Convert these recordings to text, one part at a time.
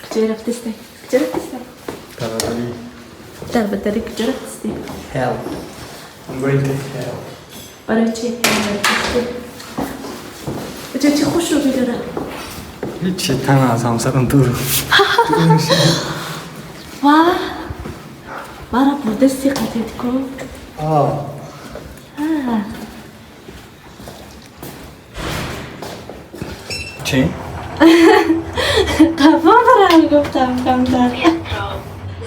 Куҷо рафтистай? Куҷо рафтистай? Дарбадарӣ. Дарбадарӣ куҷо рафтистай? Hell. I'm going to hell. Барои чӣ рафтистай? Куҷо чӣ хушрӯ дорад? Ҳеҷ тана аз ҳамсарам дур. Ва мара бурдасти қатед ку. А. Чӣ? Қафо барам гуфтам камтар.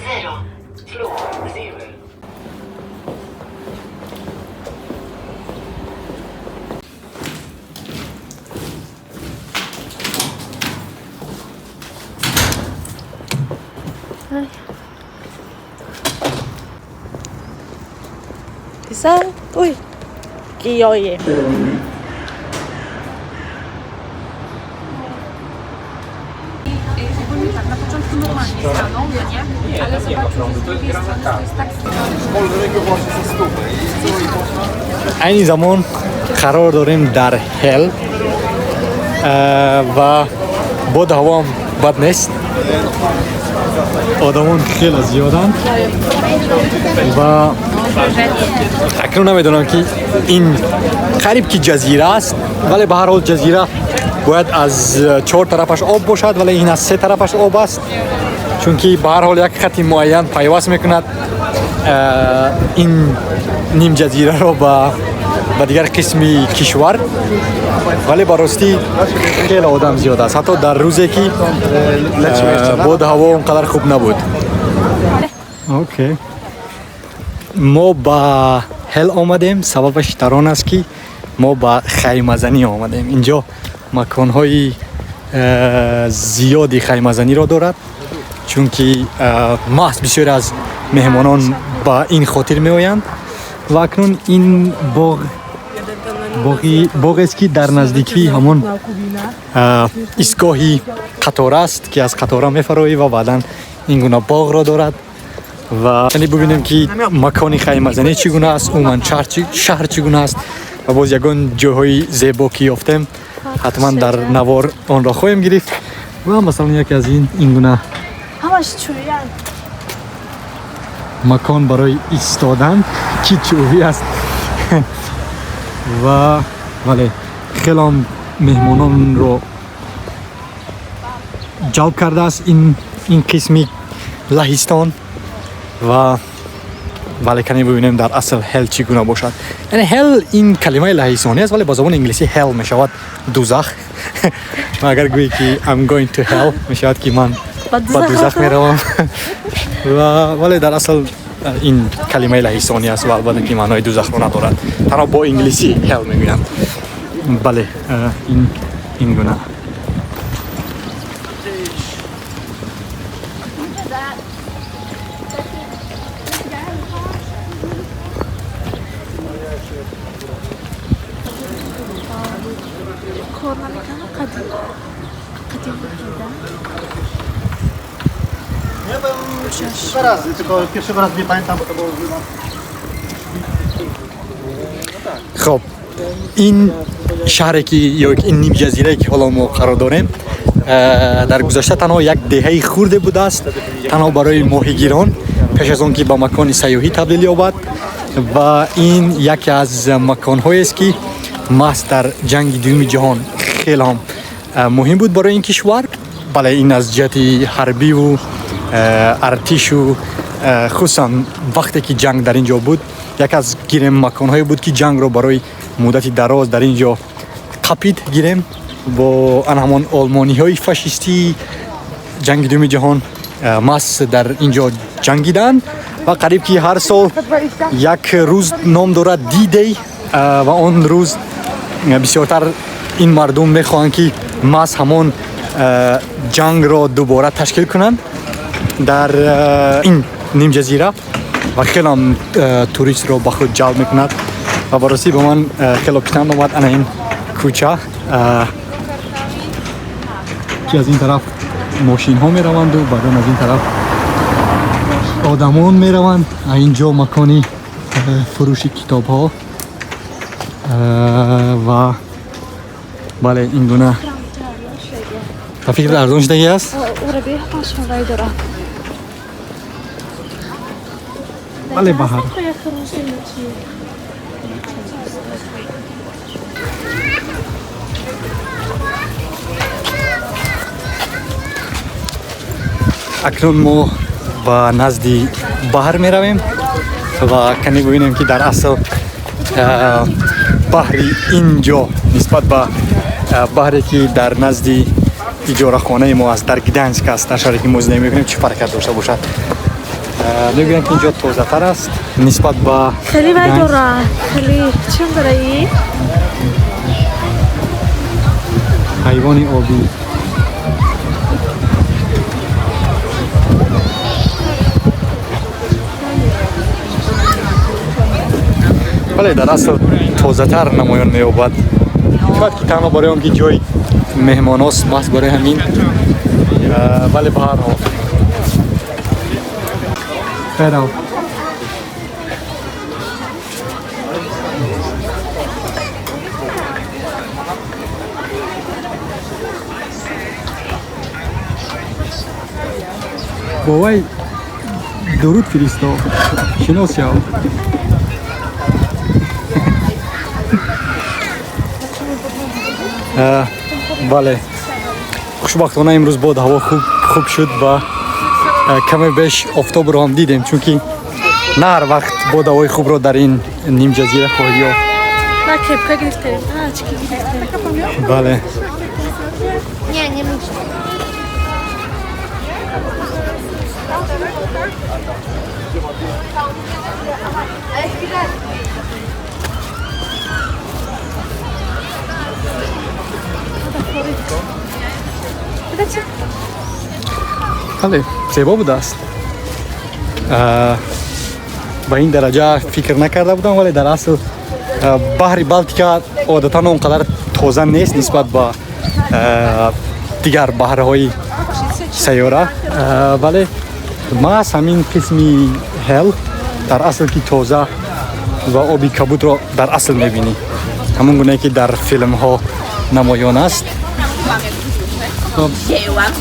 Zero. Floor zero. 第三，喂，几有嘢？ Ogólnie tak, na początku normalnie stanął, no nie? Ale zobaczył, że z drugiej strony to jest tak Айни замон қарор дорем дар Ҳел ва боду ҳавоам бад нест. Одамон хеле зиёданд ва акнун намедонам, ки ин қариб ки ҷазира аст, вале ба ҳар ҳол ҷазира бояд аз чор тарафаш об бошад, вале ин аз се тарафаш об аст, чунки ба ҳар ҳол як хати муайян пайваст мекунад ин нимҷазираро ба дигар қисми кишвар. Вале ба ростӣ хеле одам зиёд аст, ҳатто дар рӯзе ки боду ҳаво он қадар хуб набуд. Окей, мо ба Ҳел омадем. Сабабаш дар он аст, ки мо ба хаймазанӣ омадем. Инҷо маконҳои зиёди хаймазаниро дорад, чунки маҳз бисёре аз меҳмонон ба ин хотир меоянд. Ва акнун ин боғ боғест, ки дар наздикии ҳамон истгоҳи қатора аст, ки аз қатора мефароӣ ва баъдан ин гуна боғро дорад. Ва яъне бубинем, ки макони хаймазанӣ чӣ гуна аст, умуман шаҳр чӣ гуна аст. Ва боз ягон ҷойҳои зебо ки ёфтем, ҳатман дар навор онро хоҳем гирифт. Ва масалан, яке аз ин гуна Ҳамаш чӯян. Макон барои истодан, ки чӯбӣ аст. Ва вале хелам меҳмононро ҷалб кардааст ин қисми Лаҳистон. Ва вале кане бибинем, дар асл Ҳел чӣ гуна бошад. Яъне Ҳел ин калимаи лаҳистонӣ аст, вале ба забони инглисӣ hell мешавад дузах. Ва агар гӯӣ, ки I'm going to hell, мешавад, ки ман Ба ба дузах дузах меравам. Ва вале дар асл ин калимаи лаҳистонӣ аст ва албатта ки маънои дузахро надорад, танҳо бо инглисӣ hell мегӯянд. Бале, ин гуна. Кор намекунам, қадим қадим буда. Ja byłem dwa razy, tylko pierwszego razu nie pamiętam, bo to było Хоб, ин шаҳре ки ё ин нимҷазирае ки ҳоло мо қарор дорем, дар гузашта танҳо як деҳаи хурде будааст, танҳо барои моҳигирон, пеш аз он ки ба макони сайёҳӣ табдил ёбад. Ва ин яке аз маконҳоест, ки маҳз дар ҷанги дуюми ҷаҳон хеле ҳам муҳим буд барои ин кишвар. Бале, ин аз ҷиҳати ҳарбиву артишу, хусусан вақте ки ҷанг дар ин ҷо буд, яке аз гирем маконҳое буд, ки ҷангро барои муддати дароз дар ин ҷо қапид гирем бо ан ҳамон олмониҳои фашистии ҷанги дуюми ҷаҳон. Маҳз дар ин ҷо ҷангиданд ва қариб ки ҳар сол як рӯз ном дорад D-Day, ва он рӯз бисёртар ин мардум мехоҳанд, ки маҳз ҳамон ҷангро дубора ташкил кунанд дар ин нимҷазира. Ва хелам туристро ба худ ҷалб мекунад. Ва ба ростӣ ба ман хело писанд омад ана ин кӯча, ки аз ин тараф мошинҳо мераванду баъдан аз ин тараф одамон мераванд. А ин ҷо макони фурӯши китобҳо ва бале, ин гуна. Ба фикр арзон шудагӣ аст? Ура беҳташон рай дорад. Бале, баҳар. Акнун мо ба назди баҳр меравем ва каме бибинем, ки дар асл баҳри ин ҷо нисбат ба баҳре, ки дар назди иҷорахонаи мо аст, дар Гданьск аст, дар шаҳре, ки мо зиндагӣ мекунем, чӣ фарқият дошта бошад. Мегӯянд, ки ин ҷо тозатар аст нисбат ба Хеле вай Гданьск. дорад. Хеле чим дора и? Ҳайвони обӣ. Бале, дар асл тозатар намоён меёбад. Шояд ки танҳо барои он ки ҷои меҳмоност, маҳз барои ҳамин. Вале ба ҳар ҳол хайрав. Бо вай дуруд фиристо, шинос шав. Бале, хушбахтона имрӯз бод ҳаво хуб шуд ва каме беш офтобро ҳам дидем, чунки на ҳар вақт бод ҳавои хубро дар ин нимҷазира хоҳӣ ёфт. На кепка гирифтем, на очки гирифтем. Бале. Nie, nie muszę. Бале, зебо будааст. Ба ин дараҷа фикр накарда будам, вале дар асл баҳри Балтика одатан он қадар тоза нест нисбат ба дигар баҳрҳои сайёра. Вале маҳз ҳамин қисми Ҳел дар асл ки тоза ва оби кабудро дар асл мебинӣ, ҳамон гунае ки дар филмҳо намоён аст. Wzięłam.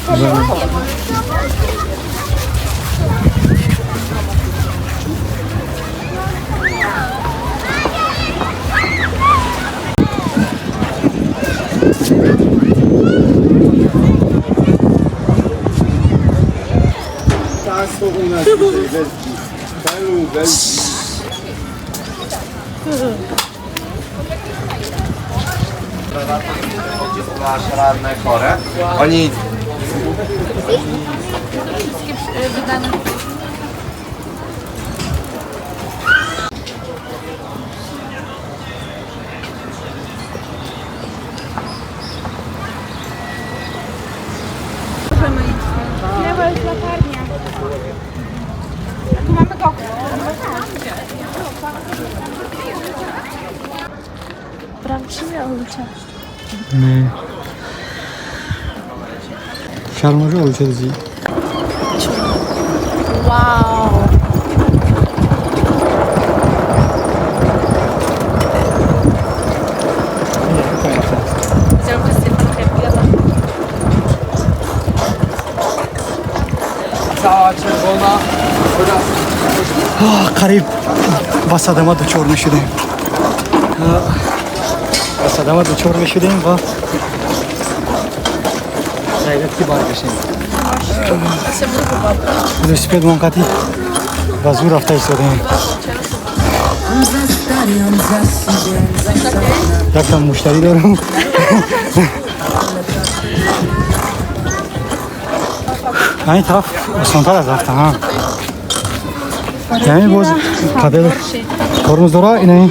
Są u nas dzisiaj wędki. Helu, wędki. Masz ranne chore. Oni Wszystkie wydane. Nie, bo jest latarnia. Tu mamy go. Брам чӣ меолуча? Не, шармажо олуча дизӣ. Вау! Взяłam wszystkie marchewki, a tam cała czerwona oraz Қариб ба садама дучор мешудем, ба садама дучор мешудем ва ғайрат ки баргаштем. Велосипед монқати ба зур рафта истодаем. Якам муштарӣ дорам. Ин тараф осонтар аз рафта. Яъне боз қадел тормоз дора, ина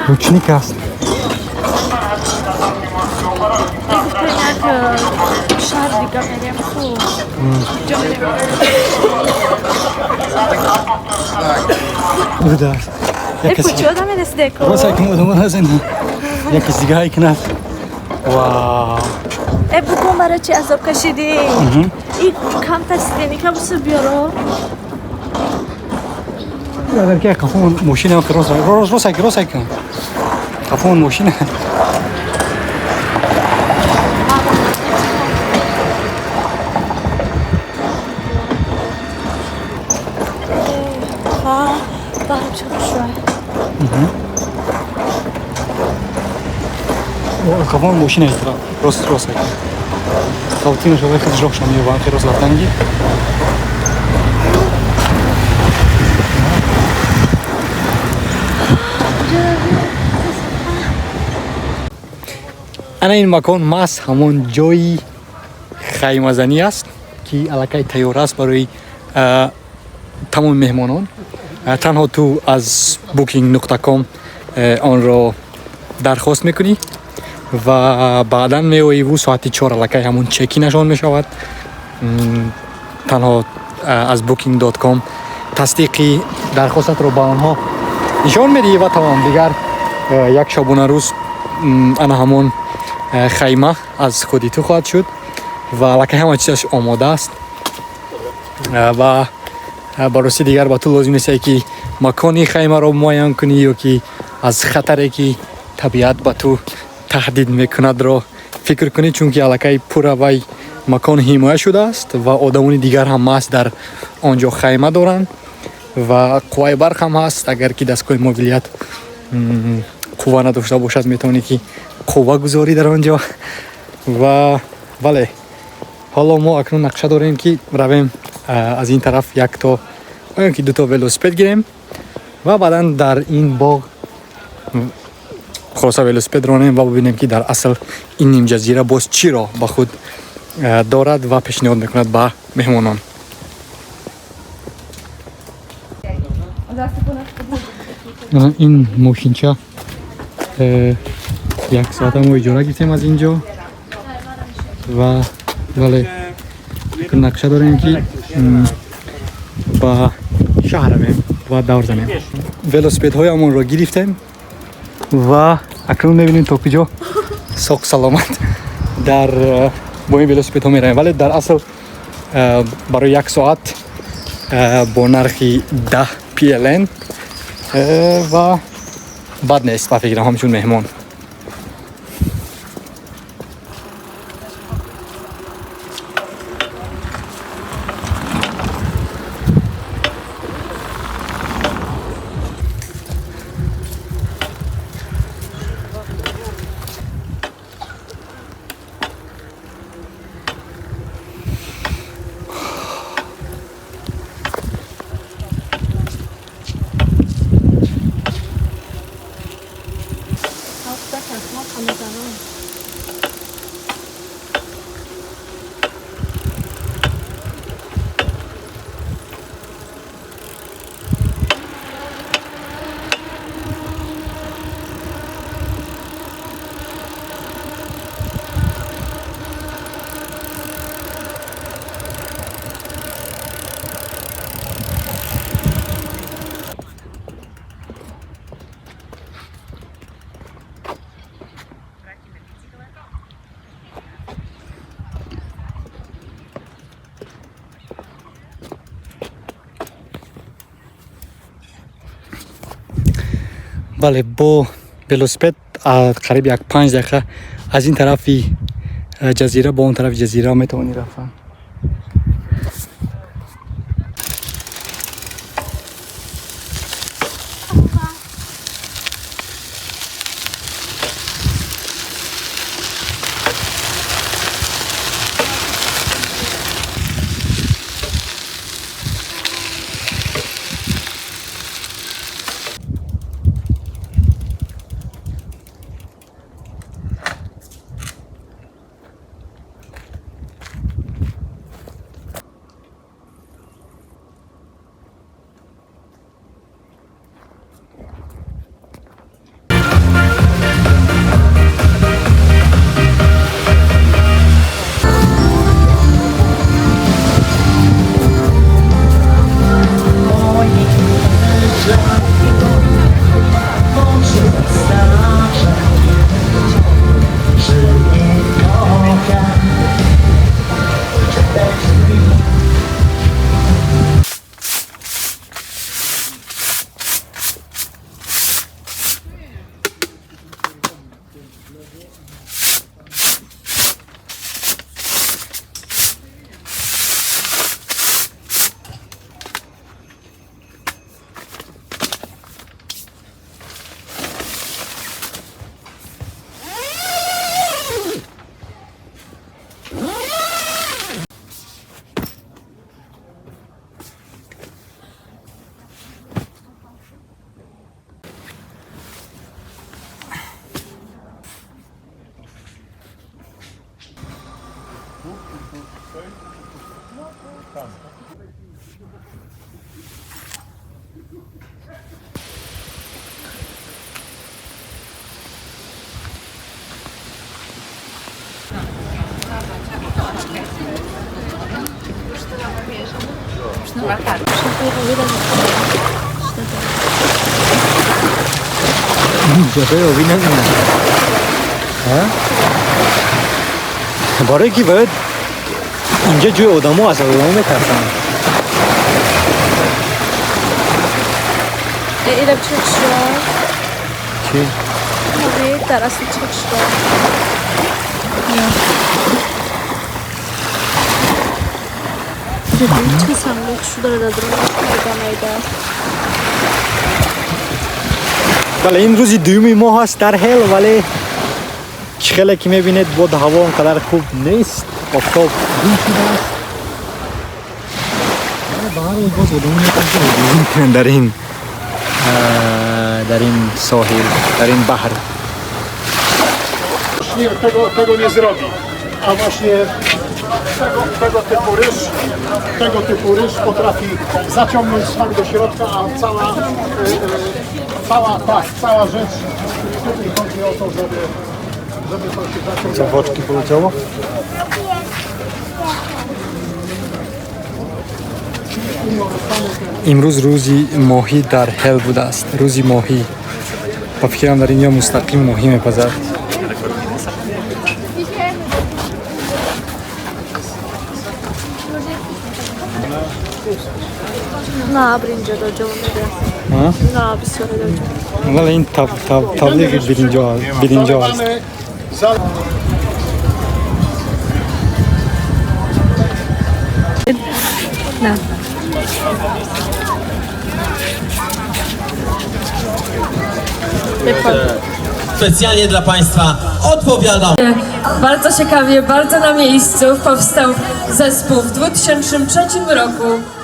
ручник аст. Як шаҳр дига мерем ку. Ҷо мерем. Будааст. Э, куҷо намерасиде ку? Рост, якм одамон ҳастен, як каси дига ҳай кунад. Вау! Э, бугун барои чи азоб кашидӣ? И камтар сиденика буса биёро. Агар ки қафон мошина, рост рост рост, рост кун, қафон мошина. Қафон мошина рост рост хавтин шава, хеле роҳ шам меёбанд, хеле рост рафтанги. Ана ин макон маҳз ҳамон ҷои хаймазанӣ аст, ки аллакай тайёр аст барои тамоми меҳмонон. Танҳо ту аз booking.com онро дархост мекунӣ ва баъдан меоиву соати 4 аллакай ҳамон check-in ашон мешавад. Танҳо аз booking.com тасдиқи дархостатро ба онҳо нишон медиҳӣ ва тамом. Дигар як шабона рӯз ана ҳамон хайма аз худи ту хоҳад шуд ва аллакай ҳама чизаш омода аст ва ба рости дигар ба ту лозим нестае, ки макони хаймаро муайян кунӣ ё ки аз хатаре, ки табиат ба ту таҳдид мекунадро фикр кунӣ, чунки аллакай пурра вай макон ҳимоя шудааст ва одамони дигар ҳам маҳз дар он ҷо хайма доранд ва қувваи барқ ҳам ҳаст. Агар ки дастгоҳи мобилият қувва надошта бошад, метавонӣ ки қувва гузорӣ дар он ҷо. Ва бале, ҳоло мо акнун нақша дорем, ки равем аз ин тараф як то ё ки дуто велосипед гирем ва баъдан дар ин боғ хулоса велосипед ронем ва бубинем, ки дар асл ин нимҷазира боз чиро ба худ дорад ва пешниҳод мекунад ба меҳмонон. Ин мошинча як соата мо иҷора гирифтем аз ин ҷо ва вале нақша дорем, ки ба шаҳр равем ва давр занем. Велосипедҳоямонро гирифтем ва акнун мебинем, то куҷо соқ саломат дар бо ин велосипедҳо меравем. Вале дар асл барои як соат бо нархи 10 PLN ва бад нест ба фикрам, ҳамчун меҳмон. Бале, бо велосипед қариб як 5 дақиқа аз ин тарафи ҷазира ба он тарафи ҷазира метавонӣ рафтан. ҷафаи обӣ намемонад. Барое ки бояд инҷа ҷои одамо аст, одамо метарсанд. Ира чӣ шуд? Чӣ? Дар асл чӣ шуд? Чӣ сангоқ шуда дар майда. Бале, ин рӯзи дуюми моҳ аст дар Ҳел, вале чӣ хеле ки мебинед, бод ҳаво он қадар хуб нест, офтоб гум шудааст. Ба ҳар ҳол, боз одамо метавонанд бозӣ мекунанд дар ин соҳил, дар ин баҳр. Nie, tego nie zrobi. A właśnie tego typu ryż potrafi zaciągnąć smak do środka, a cała, tak, cała rzecz, tutaj chodzi o to, żeby to się zaciągnęło. Co, w oczki poleciało? Имрӯз рӯзи моҳӣ дар Ҳел будааст. Рӯзи моҳӣ, ба фикрам, дар инҷо мустақим моҳӣ мепазад. На, бринҷа даҷо мега. А? На, бисёр даҷо. Вале ин таблиғи биринҷо аст. Zalewamy, za... На. Specjalnie dla Państwa odpowiadam. Bardzo ciekawie, bardzo na miejscu powstał zespół w 2003 roku.